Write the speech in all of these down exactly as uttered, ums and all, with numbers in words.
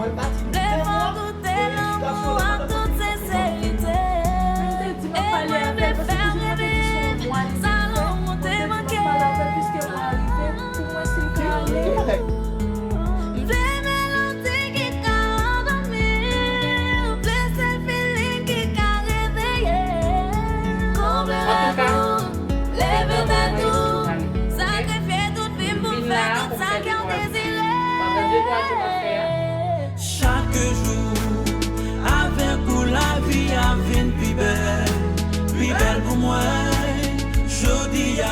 Vle fè w goute lanmou an tout senserite. E mwen vle fè w reve. Sa lanmou te manke. M vle melodi ki ka andòmi. M vle sèl feeling ki ka reveye. Konble labou, leve tèt ou. Sakrifye tout vi m pou m fè tout sa kè w dezire. Chak jou avèk ou lavi a vin pi bèl, pi bèl pou mwen. Jodi a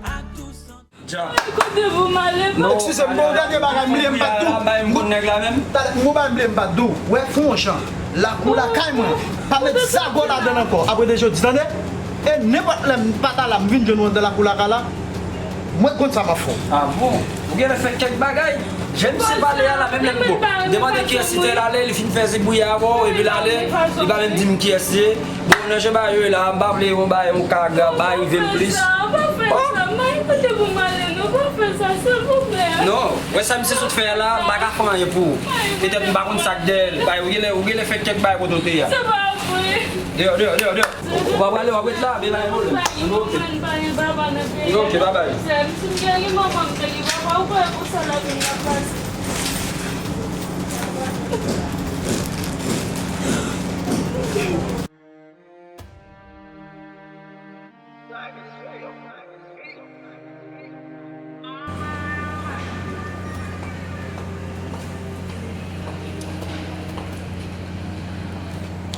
ak tou san. Dja. Kote pou m ale, non, eskize m, bon, gade bagay, m bliye m pa t di w. Bay m pou nèg la menm. Talè, m gon bagay m bliye m pa t di w. Wè, fè yon jan. Lakou lakay mwen. Pa met zago ladan l ankò. Apre de jodi, tande? E nenpòt lè m pa ta la, m vin jwenn ou anndan lakou lakay la, mwen konn sa m ap fè w. Ah bon? Ou genlè fè kèk bagay. Jan misye pale a la, menm lè m bon. Demande kiyès li te l ale, li fin fè zigouya avè w, epi l ale, li pa menm di m kiyès li ye. Bon, nan jan bagay yo ye la, m pa vle yon bagay, yon ka gra, bay rive m plis. Ou pa fè sa, ou pa fè sa. Mike, kote pou m ale, non, ou pa fè sa, silvouplè. Non, wè sa misye sot fè a la, m pa ka fè anyen pou ou. Petèt m pa konn sa k dèyè l. Bay, ou genlè, ou genlè fè kèk bagay kote w te ye a. Se pa vre. Deyò, deyò, deyò, deyò. Ou pa prale, w ap ret la, men pa gen pwoblèm. Ok. Ok, babay.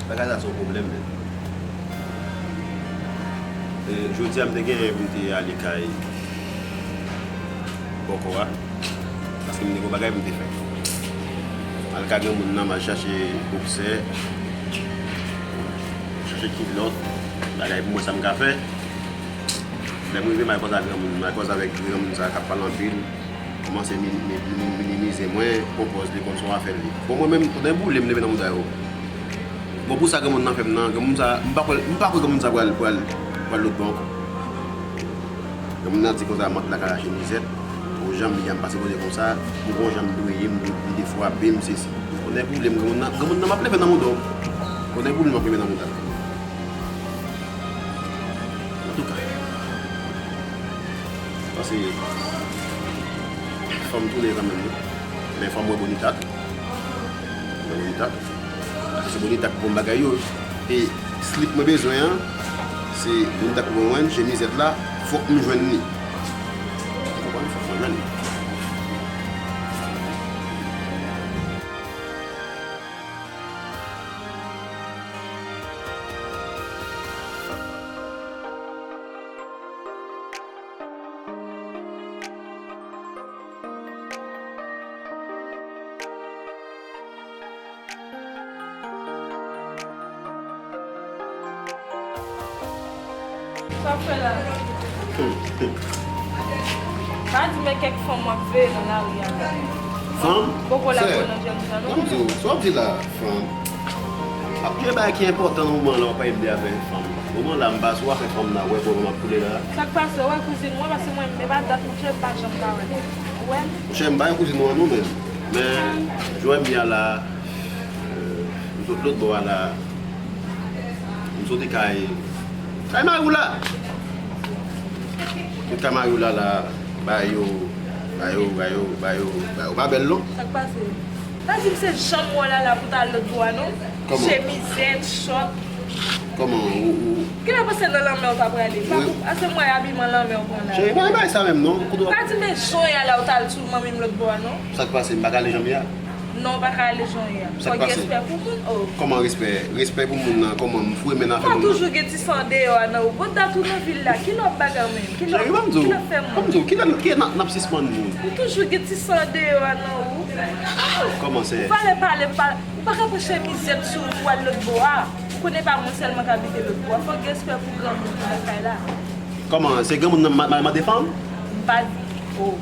Bagay sa se yon pwoblèm, men. E, jodi a, m te genyen pou m te ale kay bòkò a, paske m te gen yon bagay pou m te fè. M al ka granmoun nan, m al chache boksè, chache kilòt, bagay pou mwen sa m ka fè. Lè m rive, m al kòz ak granmoun, m al kòz avèk granmoun sa k ap pale anpil, kòmanse mi-, mi-, mi-, minimize mwen, pran pòz li kòmsi se yon afè li. Bon, mwen menm, tounen boule m leve nan mouda yo. Bon, pou sa granmoun nan fè m nan, granmoun sa, m pa kwè, m pa kwè granmoun sa pral, pral, pral lòtbò ankò. Granmoun nan di konsa, mant la ka rache mizèt, yon jan m ye a, m pa sipoze konsa, m gon jan m dwe ye, m dwe vide fwape m, sesi. Tounen boule m, granmoun nan, granmoun nan m ap leve nan mouda w. Tounen boule m ap leve nan mouda l. Antouka, m panse fanm tounen kanmenm, wi. Men fanm wè Bonita tou. Wè Bonita tou. Paske se Bonita ki bon bagay yo. E slip mwen bezwen an, se Bonita ki ban mwen, chemizèt la, fòk m jwenn li. Ou konprann? Fòk mwen jwenn li. Sa w ap fè la? Pa di men kèk fanm w ap veye nan lari a la. Fanm? Poko la sè, bon nan jèn jan, non? Ban m di w, sa w ap di la, fanm. Ap gen bagay ki enpòtan nan moman la, w pa vle m de afè fanm. Moman la, m pa sou afè fanm nan, wè pwoblèm ap koule la. Sa k pase, w wè kouzin mwen, paske mwen, e pa dat m che, m pa janm ka wè l. Ou wè? Monchè, m pa yon kouzin ou an non, men, men, jan w wè m ye a la, euh, m sot lòt bò a la, m soti kay, kay mari w la. Tout kay mari w la, la, bagay yo, bagay yo, bagay yo, bagay yo, bagay yo pa bèl non. Sa k pase? Pa di m se janm w wè Lala pou ta al lòt bò a non. Kòman? Chemizèt, chòt. Kòman? Ou, ou... Kilè w panse nan lanmè w ta prale? Pa pou, ase m wè abiman lanmè w pran la. Cheri, pa bay sa menm non. Kote w... Pa di men jan w ye a la w t al sou manmi m lòt bò a non. Sa k pase? M pa ka ale jan m ye a? Non, w pa ka ale jan w ye a. Sa k pase? Fò gen respè pou moun, oh. Kòman respè? Respè pou moun nan, kòman? M foure men nan afè moun nan. Ou toujou gen ti san deyò a nan ou. Bon, dat ou nan vil la. Kilè w ap bagay ou menm? Kilè w ap fè moun? Cheri, ban m di w, ban m di w, kilè, kilè n ap, n ap sispann moun? Ou toujou gen ti san deyò a nan ou. Kòman se? Ou pa lè pale, m pa, ou pa ka pran chemizèt sou ou pou al lòt bò a. Ou konnen pa mwen sèlman k abite lòt bò a. Fò gen respè pou granmoun ki nan kay la. Kòman? Se granmoun nan ma-, ma-, mande fanm? M pa di. Oh.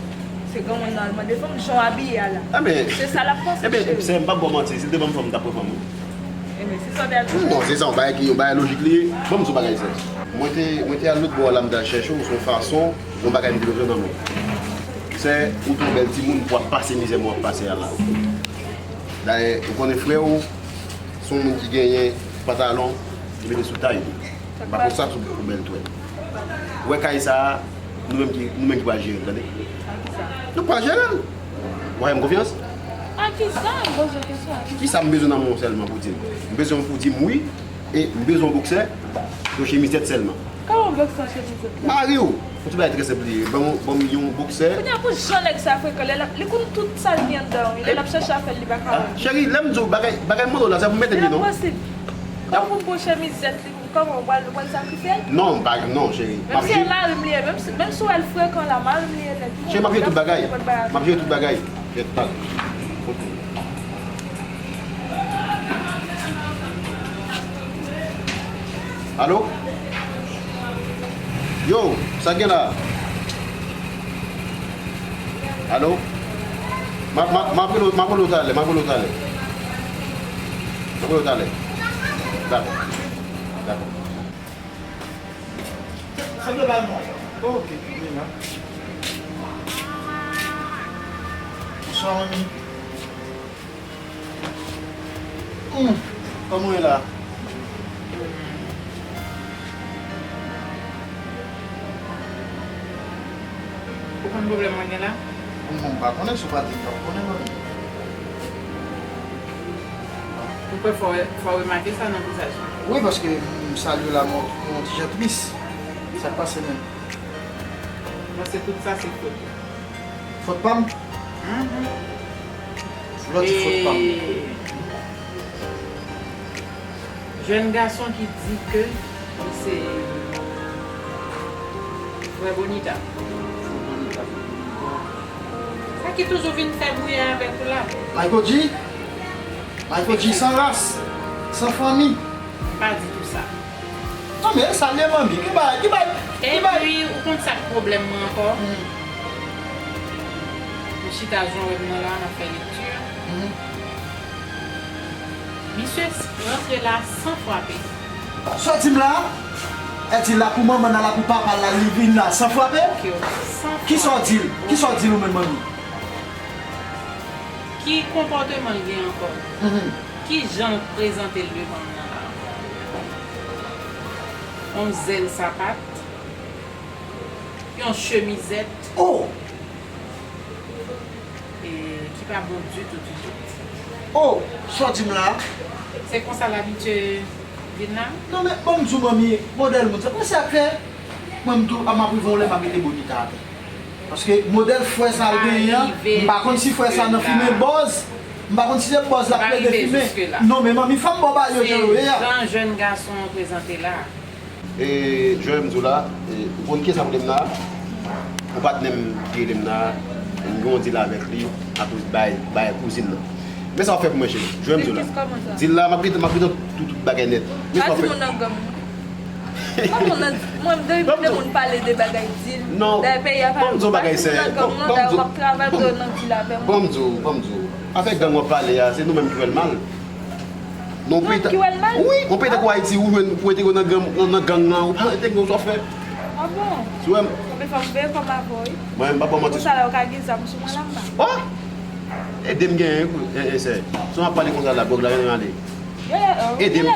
Se granmoun nan al mande fanm, jan w abiye a la. Enben, se sa l ap panse, cheri. Enben, sè, m p ap ba w manti. Si l te ban m fanm, m t ap pran fanm, wi. Enben, se sa w te al di. Non, se sa, yon bagay ki, yon bagay lojik li ye. Ban m di w bagay, sè. Mwen te, mwen te al lòt bò a la, m t al chèche w, se yon fason, yon bagay m te bezwen nan men w. Sè, ou te yon bèl timoun pou w ap pase mizè mwen ap pase a la. Dayè, ou konnen frè w, se yon moun ki genyen pantalon, li mete sou tay li. M pa konn sa sou pou bèl twèl. Ou wè kay sa a, nou menm ki, nou menm ki pral jere l, tande? Nou pral jere l. Ou fè m konfyans? A kisa? M poze w kesyon, a kisa? Kisa m bezwen nan men w sèlman pou di m? M bezwen w pou di m wi, e m bezwen yon boksè, yon chemizèt sèlman. Kòman boksè, chemizèt la? Mari w! Yon ti bagay trè senp li ye. Ban m, ban m yon boksè. Kounye a pou jan nèg sa frekan, lè l ap, li konn tout sa l gen anndan wi. Lè l ap chèche afè l, li pa ka wè. Cheri, lè m di w bagay, bagay m mande w la, se pou mete li non. Enposib. Kòman pou m pran chemizèt li pou m, kòman, ou pral, ou pral sakrifye l? Non, m pa, non, cheri. Menm si e mari m li ye, menm si, menm si w wè l frekan la, mari m li ye nèt. Cheri, m ap jere tout bagay. M ap jere tout bagay. Kèt pa. Alo? Yo, sa gen la? Alo? M ap, m ap, m ap rele w, m ap rele w talè, m ap rele w talè. M ap rele w talè. Dakò. Dakò. Sanble pa non. Ok, vini la. Bonswa, manmi. Hmm, kòman w ye la? Ou konn pwoblèm mwen gen la? Bon, mwen pa konnen, si w pa di m, m p ap konnen, manmi. Ou kwè fò, fò remake sa nan vizaj mwen? Wi, paske m salye w la, mwen, mwen yon ti jan tris. Sa k pase menm? Mwen se tout sa, se fòt ou. Fòt pa m? Mhm. Lè w di fòt pa m. E jèn gason ki di ke li se frè Bonita. Frè Bonita. Sa ki toujou vin fè bwiyay avèk ou la? Michael G? Michael G san ras, san fanmi. M pa di tou sa. Non, men sa l ye, manmi. Ki bay, ki bay, ki bay. Epi, ou konn sa k pwoblèm mwen ankò? Hmm. M chita jan w wè m nan la, m ap fè lekti. Hmm. Misye s-, rantre la san frape. Sa w di m la? E di la pou manman l, la pou papa l, la li vin la san frape? San frape. Kisa w di l? Kisa w di l ou menm, manmi? Ki konpòteman l gen ankò? Mhm. Ki jan l prezante l devan m nan la? Yon zèl sapat, yon chemizèt. Oh! E ki pa bon ditou, ditou. Oh, sa w di m la? Se konsa l abitye vin la? Non, men ban m di w, manmi, modèl moun sa. Mwen se ap fè. Mwen, m tou, m ap rive yon lè, m ap mete Bonita atè. Paske modèl frè sa l genyen an, m pa konn si frè sa nan fimen bòz. M pa konn si se bòz l ap plede fimen. Non, men manmi, fè m ba w ba yo jan yo ye a. Se jan jèn gason an prezante la. E, jan m di w la, e, ou konn kiyès ap rele m nan? Yon patnè m ki rele m nan, m gen yon dil avèk li, akoz bay, bay kouzin nan. Men sa w fè pou mwen, cheri. Jwe m di w la. Dil la, m ap kite, m ap kite tout, tout bagay nèt. Men sa w fè. Pa di moun nan gang mwen. Kòman w nan, mwen, depi de moun pale de bagay dil, dayè peyi a pa, pa di moun nan gang mwen, dayè w ap travay, w nan dil avè mwen. Ban m di w, ban m di w. Afè gang w ap pale a, se nou menm ki wè l mal. Non, peyi ta-, ki wè l mal? Wi, yon peyi tankou Ayiti, ou jwenn, ou entegre nan gang, nan, nan gang nan, ou pa entegre, ou sa w fè. A bon? Si w wè m. Konbyen fwa m veye kòb avè w, wi? Mwen, m pa ba w manti. Pou sa la, ou ka gen zam sou mwen la, m pa. Oh! Ede m genyen, wi, e, e, sè. Si w ap pale konsa la, gwòg la, genyen ale. Ede m.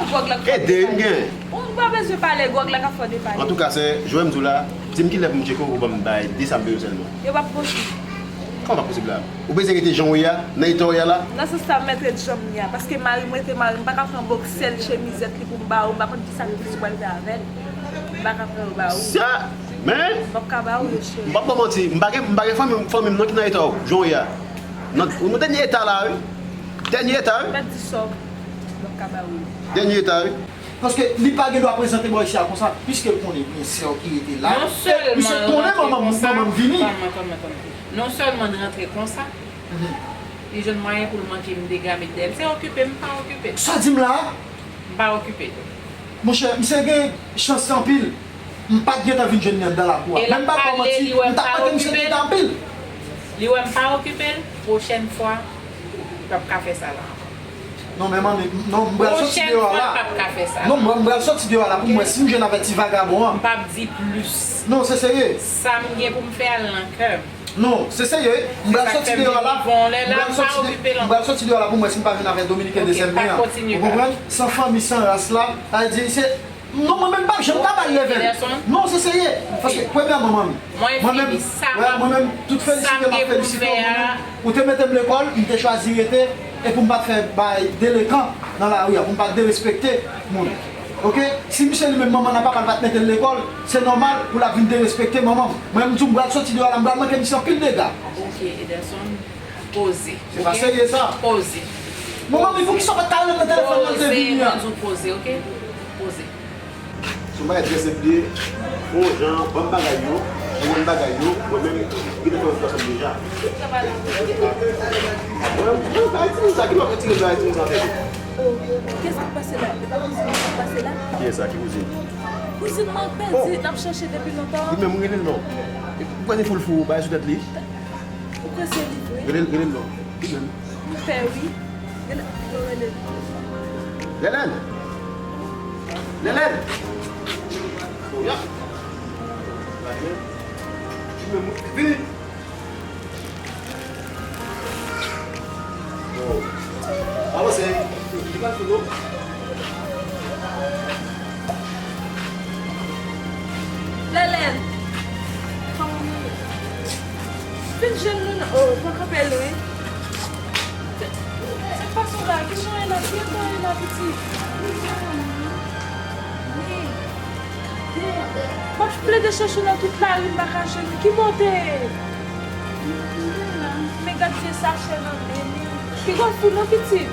Ede m genyen. Ou pa bezwen pale, gwòg la ka fè w depale. Antouka, sè, jwe m di w la, di m kilè pou m tcheke w, pou ban m bay de sa m bezwen sèlman. Yo p ap posib. Kòman pa posib la? Ou bezwen rete jan w ye a, nan eta w ye a la? Nan sans sa, m mèt ret jan m ye a. Paske mari m rete mari m, m pa ka pran boksè l, chemizèt li pou m ba ou, m pa konn ki sakrifis ou pral fè avè l. M pa ka pran yo ba ou. Sa, men, m p ap ka ba ou yo, cheri. M p ap ba w manti, m pa gen, m pa gen fanmi, fanmi m non ki nan eta w, jan w ye a. Nan, ou nan dènye eta la, wi. Dènye eta, wi. M pa di sa, m p ap ka ba ou yo. Dènye eta, wi. Paske li pa gen dwa prezante bò isi a konsa, piske l konnen gen sè w ki rete la. Non sèlman l rantre konsa, manman m vini. Tann mwen, tann mwen, tann mwen. Non sèlman l rantre konsa, li jwenn mwayen pou l manke m dega met dèyè l. Se okipe m, m pa okipe l. Sa w di m la a? M pa okipe l. Monchè, misye gen chans anpil. M pa t gentan vin jwenn li anndan lakou a. Men m p ap ba w manti, m t ap panse misye gentan anpil. Li wè m pa okipe l, pwochèn fwa, li p ap ka fè sa la ankò. Non, men manmi, non, m pral soti deyò a la. Pwochèn fwa, l p ap ka fè sa. Non, m pral soti deyò a la pou m wè si m jwenn avèk ti vagabon an. M p ap di plis. Non, se serye. Sa m gen pou m fè a, l nan kè m. Non, se serye, wi. M pral soti deyò la. M pral soti de-, m pral soti deyò la pou m wè si m pa vin avèk Dominiken dezyèm men an. Ou konprann? San fanmi, san ras la. Sa vle di, se, non, mwen menm, m p ap janm ka ba l leve l. Non, se serye. Paske, premyèman, manmi, mwen menm, wè, mwen menm, tout felisite m ap felisite w, mwen menm, ou te mete m lekòl, m te chwazi rete, e pou m pa t fè bagay delekan nan lari a, pou m pa t derespekte moun. Oke? Si misye li menm, manman l ak papa l pa t mete l lekòl, se nòmal pou l ap vin derespekte manman m. Mwen, m di w, m pral soti deyò la, m pral manke misye anpil dega. Oke, Ederson, poze. Se pa serye sa. Poze. Bon, manmi, poukisa w pa t ka rele m nan telefòn lè l te vini an? Poze, mwen di w poze, oke? Poze. Se yon bagay trè senp li ye. Bon jan, ban m bagay yo, ban m bagay yo, mwen menm, m gentan fè yon ti ansanm deja. Mwen, mwen, bagay timoun sa, ki lòt timoun bagay timoun sa fè? Oh, qu'est-ce qui passe là? E pa kouzin mwen ki pase la? Kiyès sa? Ki kouzin? Kouzin mwen k pèdi, n ap chèche depi lontan. Li menm, rele l non. Ou kwè se foul fou bagay sou tèt li? Ou kwè se li vre? Rele l, rele l non. Li menm. M pè wi. Rele, rele l. Lèlèn! Lèlèn! Oh, ya. Li menm, vini. Oh. Avanse. Li pa tou non. Lèlèn. Vin jwenn nou nan, oh, pa kanpe lwen. Sa k pase w la? Ki jan w ye la? Ki eta w ye la, pitit? M ap plede chèche w nan tout lari, m pa ka jwenn ou. Ki bò w te ye? Men gad vye sachè nan men li. Piga w fou non, pitit.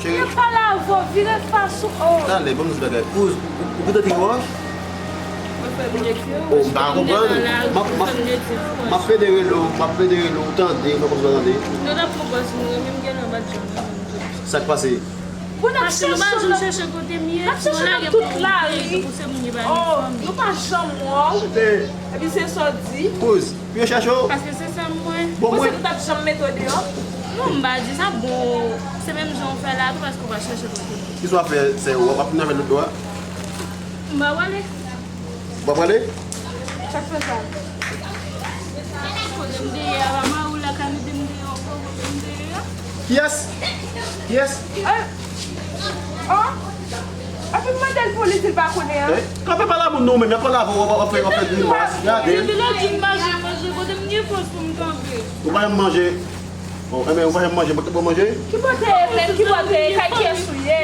Cheri. Mwen pale avè w, vire fas ou, oh. Talè, ban m di bagay. Kouz, ou, ou gentan te gen wòch? Mwen fè byen. Oh, m pa konprann. M ap, m ap, m ap plede rele w, m ap plede rele w, ou tande, ou fè kòmsi w pa tande. Nou t ap pran pòz nou, men m gen nan bat jan nan menm tou. Sa k pase? Bon, n ap chèche w nan, n ap chèche w nan tout lari. Oh, nou pa janm wè w. Epi se sa w di. Kouz, pou yo chache w. Paske se sa m wè. Bon, mwen. Ou panse nou t ap janm mete w deyò? Non, m pa di sa, bon, se menm jan w fè la tou, paske w pa chache kote. Kisa w ap fè, sè, w ap vin avè l lòt bò a? M pa prale. W pa prale? Sa k fè sa? Kote m te ye a, pa mari w la ka mete m deyò ankò, kote m te ye a. Kiyès? Kiyès? Eh! Oh! Epi m mande l pou li di l pa konnen an. Eh, kanpe pale a moun non, menm y ap pale avè w, w ap fè, w ap fè grimas. Gade. Depi lòt jou m pa janm manje, kote m gen fòs pou m kanpe? Ou pa janm manje. Bon, enben, ou pa janm manje, mwen te ba w manje? Ki bò w te ye menm? Ki bò w te ye? Kay kiyès ou ye?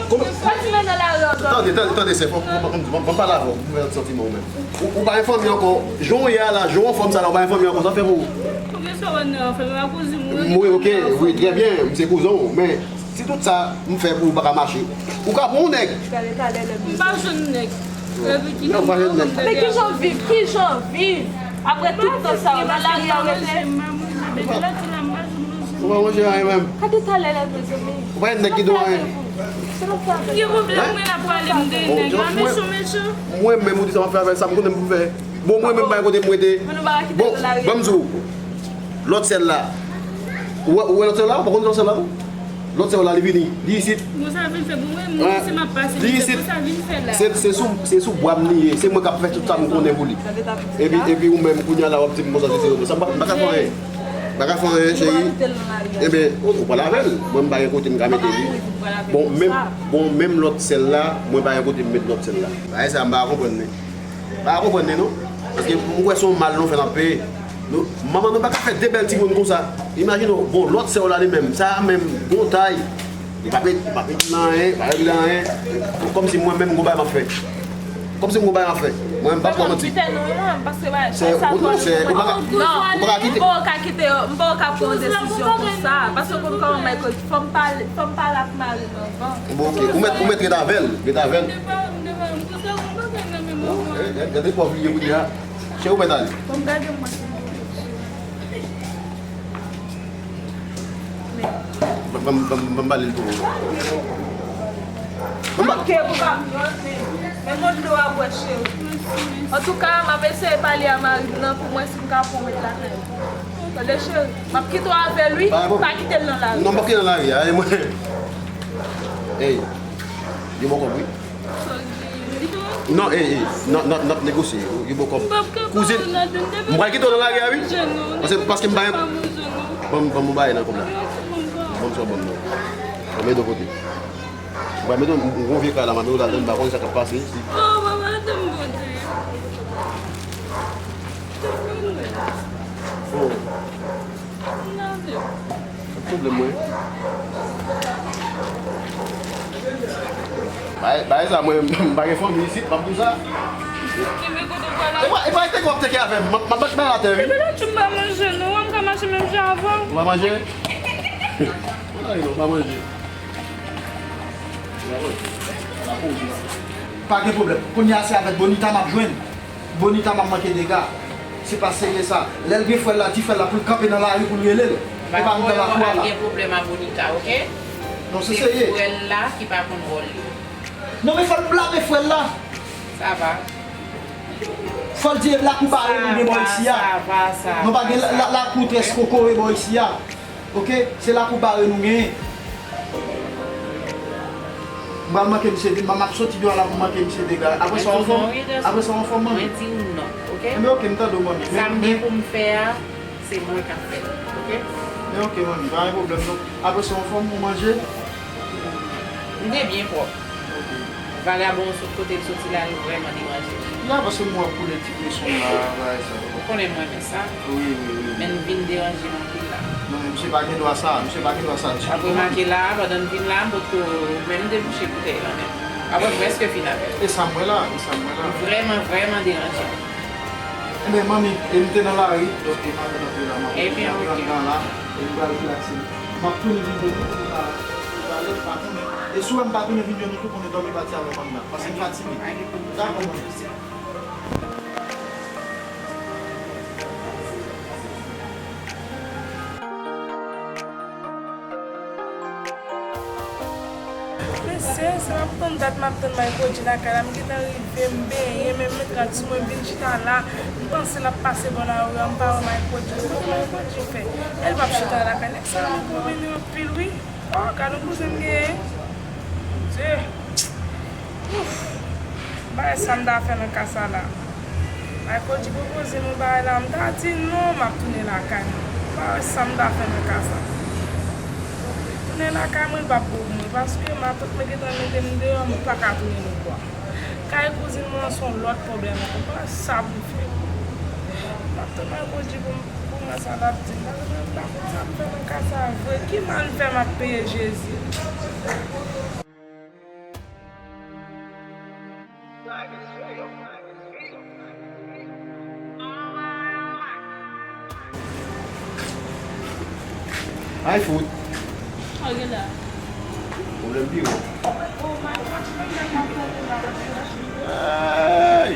Pati men nan lari ankò. Tande, tande, tande, sè, fò, fò, fò, fò m pale avè w, pou m fè santiman ou menm. Ou, ou pa gen fanmi ankò. Jan w ye a la, jan w anfòm sa la, ou pa gen fanmi ankò, sa fè pou ou. Ou gen sa w wè nan anfòm, m pa kouzin mwen. Wi, oke, wi, trè byen, m se kouzin w, men si tout sa m fè pou ou pa ka mache, ou ka pran yon nèg. Talè, talè, lè m pa jwenn nèg. Epi ki... Non, pa jwenn nèg. Men ki jan w viv, ki jan w viv? Apre tout tan sa yo, nan lari a w rete? Ou pa manje anyen menm. Gade talè lè, mezanmi. Ou pa jwenn nèg ki di w anyen. Ki pwoblèm mwen ap pale m de nèg la, mechan, mechan. Mwen menm, ou di sa m ap fè avè l, sa m konnen m pou fè. Bon, mwen menm, pa gen kote m rete. Bon, ban m di w. Lòt sè w la. Ou wè, ou wè lòt sè w la? Ou pa konn lòt sè w la, non? Lòt sè w la, li vini. Li isit. Bon, sa vin fè pou mwen, mwen, se m ap pase, li isit. Bon, sa vin fè la. Se, se sou, se sou bwa m li ye. Se mwen k ap fè tout sa m konnen pou li. Epi, epi ou menm, kounye a la, w ap di m konsa, se, se, sa m pa, m pa ka fè anyen. M pa ka fè anyen, cheri. Enben, ou, ou pale avè l. Mwen, m pa gen kote m ka mete li. Bon, menm, bon, menm lòt sè w la, mwen pa gen kote m met lòt sè w la. Bagay sa, m pa konprann li. Pa konprann li non. Paske m wè se yon mal nou fè nan peyi. Nou, manman nou pa ka fè de bèl timoun konsa. Imajine w, bon, lòt sè w la li menm, sa a menm, gon tay. Li pa pe, li pa pe di nan anyen, li pa regle anyen. Kòmsi mwen menm gon bagay m ap fè. Kòmsi gon bagay m ap fè. Mwen menm m p ap fè manti. Kite nou non, paske bagay sa, sa twò. Sè, ou pa ka, ou pa ka kite. M pa ka kite yo, m pa ka pran yon desizyon konsa. Paske w konn kòman Michael, fò m pale, fò m pale ak mari m anvan. Bon, oke. Ou mèt, ou mèt ret avè l, ret avè l. Bon, eh, eh, gade pòv li ye kounye a. Cheri, ou mèt ale. Bon, gade mwen. Ban, ban, ban, ban m pale l pou ou. Ban m pa- Manke pou pa m yon zen. Men mond dlo a bwè, cheri. Antouka, m ap eseye pale a mari m nan pou mwen si m ka pran w met lakay mwen. Tande, cheri? M ap kite w avè l, wi. Pa kite l nan lari. Non, m p ap kite l nan lari a, e mwen. Ey, yo bò kòb, wi. Non, e, e, n ap, n ap, n ap negosye. Yo ba w kòb. M p ap ka ba w ladann. Kouzin, m pral kite w nan lari a, wi. Paske, paske m pa gen. Ban m, ban m yon bagay nan kòb la. Ban m sa, ban m non. Ban m yon kote. M pral mete yon, yon vye kay la, m ap mete w ladann, m pa konn sa k ap pase. Oh, papa, tann bon Dye. Oh. Pwoblèm mwen. Bay, bay sa, mwen, m pa gen fanmi isit, m ap di w sa. E pa, e pa te w ap teke avè m, m ap, m ap bat bay atè, wi. Epi lòt jou m pa manje, non, m ka mache menm jan avè w. Ou pa manje? Ou pa manje. Pa gen pwoblèm. Kounye a se avèk Bonita m ap jwenn. Bonita m ap manke dega. Se pa serye sa. Lè l gen frè l la, di frè l la pou l kanpe nan lari pou l rele l. E pa nan lakou a la. Pa gen pwoblèm a Bonita, oke? Non, se serye. Se frè l la ki pa konn wòl li. Non, men fò l blame frè l la. Sa va. Fò l di e lakou bare nou gen bò isi a. Sa va, sa va, sa va. Nou pa gen la, la, lakou trèskokore bò isi a. Oke, se lakou bare nou genyen. M pral manke misye, m ap soti deyò la pou manke misye dega. Apre sa, w anfòm? Apre sa, w anfòm, manmi? Mwen di w non, oke? Enben, oke, m tande w, manmi. Sa m gen pou m fè a, se mwen k ap fè l, oke? Men oke, manmi, pa gen pwoblèm, non. Apre sa, w anfòm, ou manje? M te byen pwòp. Vagabon sot kote l soti la, l vrèman deranje. Ya, paske m wè koulè ti pyeson la, bagay sa. Ou konnen m renmen sa. Wi, wi, wi. Men l vin deranje m anpil la. Non, men misye pa gen dwa sa, misye pa gen dwa sa ditou. W ap remake la, pandan m vin la, m potko menm debouche boutèy lan menm. Apre m prèske fin avè l. E sa m wè la, e sa m wè la. Vrèman, vrèman deranje m. Enben, manmi, e m te nan lari, donk e m ap rantre la, m ap rantre anndan la, e m pral rilakse. M ap tounen vin jwenn nou pou nou ka pale, pa tounen. E si w wè m pa tounen vin jwenn nou tou, konnen dòmi pati avè m anndan, paske m fatige. Dakò, manmi. Mesye, se m ap tann dat m ap tann Michael G lakay la, m gentan rive, m benyen, men m met rad sou mwen, m vin chita la, m panse l ap pase bò lari a, m pa wè Michael G. Kote Michael G fè? E l p ap chita lakay, nèg sa a renmen anpil wi. Oh, gad yon kouzen m genyen. Bondye. Ouf. M pa wè sa m ta fè nan ka sa la. Michael G pwopoze m yon bagay la, m ta di non, m ap tounen lakay mwen. M pa wè sa m ta fè nan ka sa. Tounen lakay mwen, l p ap bon pou mwen, paske matant mwen gentan mete m deyò, m pa ka tounen ankò. Kay kouzin mwen an se yon lòt pwoblèm ankò, m pa wè sa pou m fè. M ap tann Michael G pou m, pou m wè sa l ap di m, paske mwen m pa konn sa m fè nan ka sa vre. Ki mal m fè m ap peye Jezi? Ay fout. Sa gen la? Pwoblèm pi wo. Ay!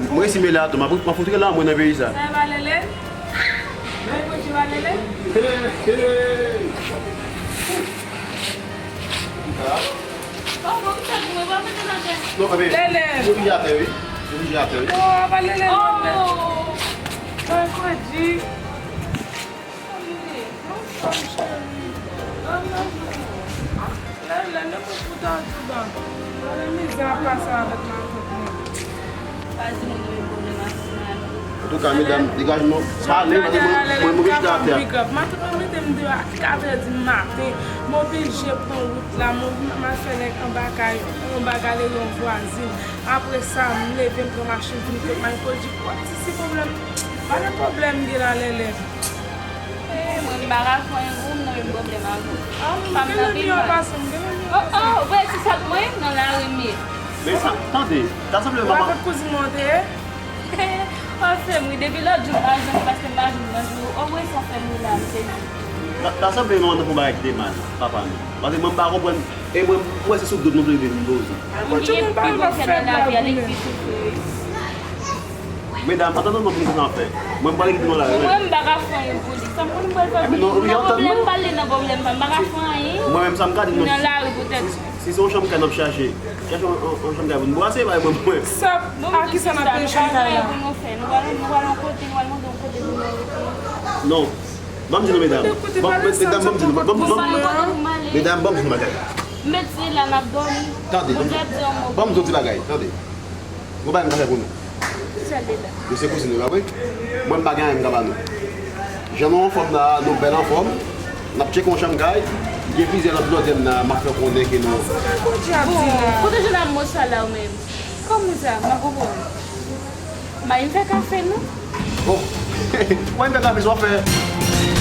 Mwen resi mele a tou, m ap, m ap fout rele anmwe nan peyi sa. Sa e pa Lele? Mwen konn se pa Lele? Hey, hey! Sa? Oh, bon, sa, mwen pa mete nan tèt. Non, men, Lele! Ou oblije atè, wi. Ou oblije atè, wi. Oh, pa Lele, non, men. Oh! Mèkredi. Anfòm, cheri. Lè, lè, lè mwen pou tan tou ban. Lè mizè ap pase avèk matant mwen. Pa di moun mwen pwoblèm ak Mami. Antouka, medam, degaj nou. Pale, mwen, mwen, mwen, mwen chita atè. Matant mwen mete m deyò a katrè di maten. Mwen oblije pran wout la. Mwen, m al fè nèg anba kay, yon bagay, yon vwazin. Apre sa, m leve, m pran machin, vin kot Michael G. Wap di si pwoblèm. Pa gen pwoblèm, gen la, Lele. Eh, mwen, m pa ka fè anyen pou ou, m nan menm pwoblèm avè w. Ah, m pa m gen nan lanmèy an pase, m gen lanmèy an pase. Oh, oh, wè, se sa k mwen, nan lari m ye. Men sa, tande, ta sanble mwen. Ou pa kot kouzin mwen te ye? W ap fè m ri, depi lòt jou m pa jwenn ou, paske m pa jwenn nan jou. Oh, wè, sa fè m ri la, m sezi. Ta, ta sanble nou antre pou bagay ki te mal, papa nou. Paske mwen, m pa konprann. E mwen, m wè se sou do nou vle vin poze. Mwen, pi bon fè nan lavi a, li ki soufri, wi. Medam, antann nou, nou vin nan fè. Mwen, m pral kite nou la, wi. Mwen, m pa ka fè anyen pou li. Sa m konn pral fè pou li? Mwen nan pwoblèm, m pral li nan pwoblèm pa m. M pa ka fè anyen. Mwen menm, sa m ka di nou, nan lari poutèt. Si, si se yon chanm kay n ap chache, chache yon, yon, yon chanm kay pou nou. Bon, ase bay mwen, mwen. Sa, a ki sa n ap peye chanm kay la? Nou pral, nou pral yon kote, nou pral monte yon kote pou nou rete. Non. Ban m di nou, medam. Ban, medam, ban m di nou, ban, ban, ban, medam, ban m di nou bagay. M met se la n ap dòmi. Tande, ban m di yon ti bagay, tande. Gon bagay m ka fè pou nou. Ki sa l deja? Nou se kouzin nou, pa vre? Mwen, m pa gen anyen m ka ba nou. Jan nou anfòm la, nou bèl anfòm. N ap tcheke yon chanm kay. Gen plizyè lòt blòdè m nan, m ap fè konnen ke nou. Bon, kote jèn ap mo sa la ou menm? Kòman sa? M pa konprann. Mari m fè kafe non? Bon, mwen m fè kafe, sa w ap fè?